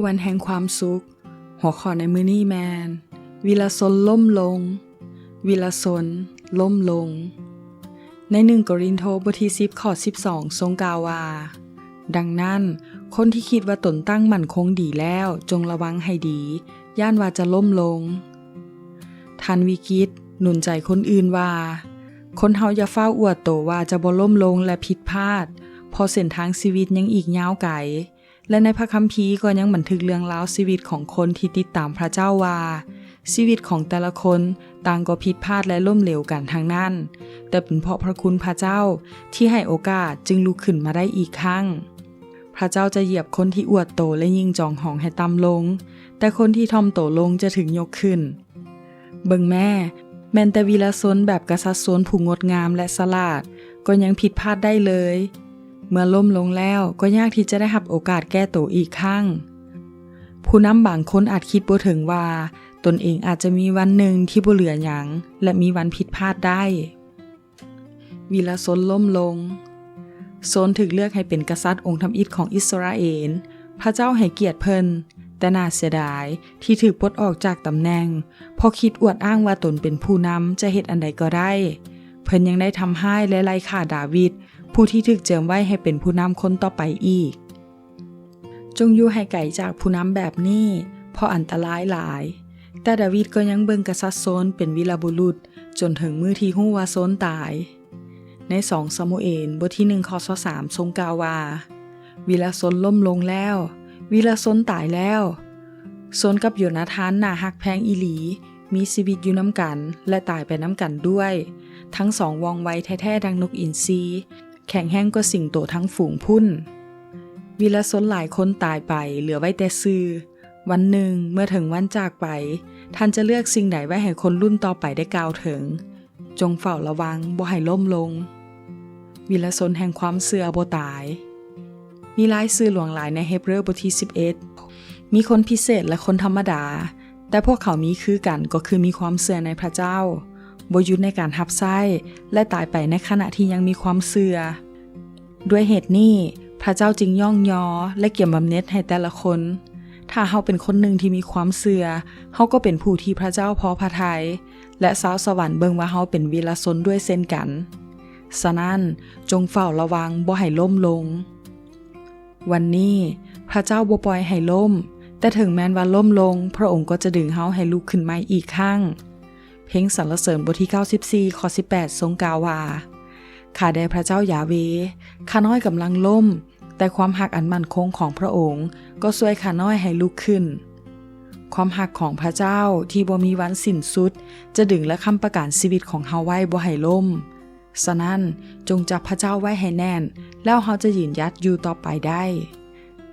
ວັນແຫ່ງຄວາມສຸກ. ຫົວຂໍ້ໃນມື້ນີ້ແມ່ນ ວິລະຊົນລົ້ມລົງ. ວິລະຊົນລົ້ມລົງ. ໃນໜຶ່ງໂກລິນໂທ ບົດທີສິບ ຂໍ້ສິບສອງ ຊົງກ່າວວ່າ, ດັ່ງນັ້ນ, ຄົນທີ່ຄິດວ່າຕົນຕັ້ງໝັ້ນຄົງດີແລ້ວ, ຈົ່ງລະວັງໃຫ້ດີ, ຢ້ານວ່າຈະລົ້ມລົງ. ທ່ານວິກິດ ໜູນໃຈຄົນອື່ນວ່າ, ຄົນເຮົາຢ່າຟ້າວອວດໂຕວ່າຈະບໍ່ລົ້ມລົງ ແລະ ຜິດພາດ, ເພາະເສັ້ນທາງຊີວິດຍັງອີກຍາວໄກ. ແລະ ໃນພະຄຳພີກໍຍັງບັນທຶກເລື່ອງລາວຊີວິດຂອງຄົນທີ່ຕິດຕາມພະເຈົ້າວ່າ, ຊີວິດຂອງແຕ່ລະຄົນຕ່າງກໍຜິດພາດ ແລະ ລົ້ມເຫຼວກັນທັງນັ້ນ, ແຕ່ເປັນເພາະພະຄຸນພະເຈົ້າທີ່ໃຫ້ໂອກາດຈຶ່ງລຸກຂຶ້ນມາໄດ້ອີກຄັ້ງ. ພະເຈົ້າຈະຢຽບຄົນທີ່ອວດໂຕ ແລະ ຍິ່ງຈອງຫອງໃຫ້ຕ່ຳລົງ, ແຕ່ຄົນທີ່ຖ່ອມໂຕລົງຈະຖືກຍົກຂຶ້ນ. ເບິ່ງແມ້, ແມ່ນແຕ່ວິລະຊົນແບບກະສັດຊົນຜູ້ງົດງາມ ແລະ ສະຫຼາດ ກໍຍັງຜິດພາດໄດ້ເລີຍ. ເມື່ອລົ້ມລົງແລ້ວ, ກໍຍາກທີ່ຈະໄດ້ຮັບໂອກາດແກ້ໂຕອີກຄັ້ງ. ຜູ້ນຳບາງຄົນອາດຄິດບໍ່ເຖິງວ່າ ຕົນເອງອາດຈະມີວັນໜຶ່ງທີ່ບໍ່ເຫຼືອຫຍັງ ແລະ ມີວັນຜິດພາດໄດ້. ວິລະຊົນລົ້ມລົງ. ໂຊນຖືກເລືອກໃຫ້ເປັນກະສັດອົງທຳອິດຂອງອິດສະຣາເອນ. ພະເຈົ້າໃຫ້ກຽດເພິ່ນ, ແຕ່ໜ້າເສຍດາຍທີ່ຖືກປົດອອກຈາກຕຳແໜ່ງ ເພາະຄິດອວດອ້າງວ່າຕົນເປັນຜູ້ນຳ ຈະເຮັດອັນໃດກໍໄດ້. ເພິ່ນຍັງໄດ້ທຳຮ້າຍ ແລະ ໄລ່ຂ້າດາວິດ, ຜູ້ທີ່ຖືກເຈີມໄວ້ໃຫ້ເປັນຜູ້ນຳຄົນຕໍ່ໄປອີກ. ຈົ່ງຢູ່ໃຫ້ໄກຈາກຜູ້ນຳແບບນີ້, ເພາະອັນຕະລາຍຫຼາຍ. ແຕ່ດາວິດກໍຍັງເບິ່ງກະສັດໂຊນເປັນວີລະບຸລຸດ ຈົນເຖິງມື້ທີ່ຮູ້ວ່າໂຊນຕາຍ. ໃນສອງຊາມູເອນ ບົດທີໜຶ່ງ ຂໍ້ຊາວສາມ ຊົງກ່າວວ່າ, ວິລະຊົນລົ້ມລົງແລ້ວ, ວິລະຊົນຕາຍແລ້ວ. ໂຊນກັບໂຢນາທານໜ້າຮັກແພງອີ່ຫຼີ, ມີຊີວິດຢູ່ນຳກັນ ແລະ ຕາຍໄປນຳກັນດ້ວຍ. ທັງສອງວ່ອງໄວແທ້ໆ ດັ່ງນົກອິນຊີ, ແຂງແຮງກວ່າສິງໂຕທັງຝູງພຸ້ນ. ວິລະຊົນຫຼາຍຄົນຕາຍໄປ, ເຫຼືອໄວ້ແຕ່ຊື່. ວັນໜຶ່ງ, ເມື່ອເຖິງວັນຈາກໄປ, ທ່ານຈະເລືອກສິ່ງໃດໄວ້ໃຫ້ຄົນລຸ້ນຕໍ່ໄປໄດ້ກ່າວເຖິງ? ຈົ່ງເຝົ້າລະວັງບໍ່ໃຫ້ລົ້ມລົງ. ວິລະຊົນແຫ່ງຄວາມເຊື່ອບໍ່ຕາຍ. ມີລາຍຊື່ຫຼວງຫຼາຍໃນເຮັບເຣີບົດທີສິບເອັດ. ມີຄົນພິເສດ ແລະ ຄົນທຳມະດາ, ແຕ່ພວກເຂົາມີຄືກັນ ກໍຄືມີຄວາມເຊື່ອໃນພະເຈົ້າ, ບໍ່ຢຸດໃນການຮັບໃຊ້ ແລະ ຕາຍໄປໃນຂະນະທີ່ຍັງມີຄວາມເຊື່ອ. ດ້ວຍເຫດນີ້, ພະເຈົ້າຈຶ່ງຍ້ອງຍໍ ແລະ ກຽມບຳເໜັດໃຫ້ແຕ່ລະຄົນ. ຖ້າເຮົາເປັນຄົນໜຶ່ງທີ່ມີຄວາມເຊື່ອ, ເຮົາກໍເປັນຜູ້ທີ່ພະເຈົ້າພໍພະໄທ, ແລະ ຊາວສະຫວັນເບິ່ງວ່າເຮົາເປັນວິລະຊົນດ້ວຍເຊັ່ນກັນ. ສະນັ້ນ, ຈົ່ງເຝົ້າລະວັງບໍ່ໃຫ້ລົ້ມລົງ. ວັນນີ້, ພະເຈົ້າບໍ່ປ່ອຍໃຫ້ລົ້ມ, ແຕ່ເຖິງແມ່ນວ່າລົ້ມລົງ, ພະອົງກໍຈະດຶງເຮົາໃຫ້ລຸກຂຶ້ນໃໝ່ອີກຄັ້ງ. ເພງສັນລະເສີນບົດທີເກົ້າສິບສີ່ ຂໍ້ສິບແປດ ຊົງກ່າວວ່າ, ຂ້າແດ່ພະເຈົ້າຢາເວ, ຂ້ານ້ອຍກຳລັງລົ້ມ, ແຕ່ຄວາມຮັກອັນໝັ້ນຄົງຂອງພະອົງກໍຊ່ວຍຂ້ານ້ອຍໃຫ້ລຸກຂຶ້ນ. ຄວາມຮັກຂອງພະເຈົ້າທີ່ບໍ່ມີວັນສິ້ນສຸດ ຈະດຶງ ແລະ ຄ້ຳປະກັນຊີວິດຂອງເຮົາໄວ້ບໍ່ໃຫ້ລົ້ມ. ສະນັ້ນ, ຈົ່ງຈັບພະເຈົ້າໄວ້ໃຫ້ແໜ້ນ, ແລ້ວເຮົາຈະຢືນຢັດຢູ່ຕໍ່ໄປໄດ້.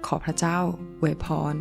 ຂໍພະເຈົ້າອວຍພອນ.